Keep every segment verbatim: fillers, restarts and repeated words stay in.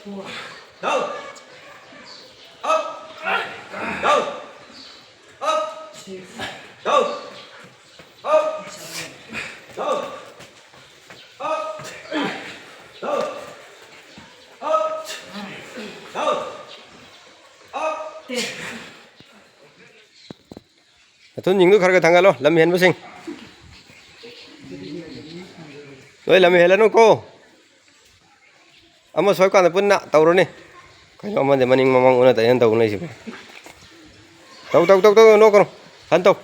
Down. Up. Down. Up. Down. Up. Down. Up. Down. Up. Down. Up. ꯅꯊꯨꯟꯁꯤꯡꯗꯨ ꯈꯔ ꯈꯔ ꯊꯥꯡꯒꯠꯂꯣ, ꯂꯝ ꯍꯦꯟꯕꯁꯤꯡ꯫ ꯅꯣꯏ ꯂꯝ ꯍꯦꯜꯂꯅꯨꯀꯣ꯫ ꯑꯃ ꯁꯣꯏꯀꯥꯟꯗ ꯄꯨꯟꯅ ꯇꯧꯔꯅꯤ꯫ ꯀꯩꯅꯣ ꯑꯃꯗꯤ ꯃꯅꯤꯡ ꯃꯃꯥꯡ ꯑꯣꯟꯅ ꯇꯩꯅ ꯇꯧ ꯂꯩꯁꯤꯕꯣ꯫ ꯇꯧ, ꯇꯧ, ꯇꯧ, ꯇꯧ, ꯅꯣꯛꯀꯅꯨ꯫ ꯍꯟ ꯇꯧ꯫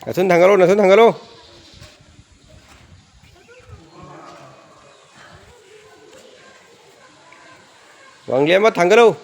ꯅꯊꯨꯟ ꯊꯥꯡꯒꯠꯂꯣ, ꯅꯊꯨꯟ ꯊꯥꯡꯒꯠꯂꯣ꯫ ꯋꯥꯡꯂꯦꯟꯕ ꯊꯥꯡꯒꯠꯂꯨ꯫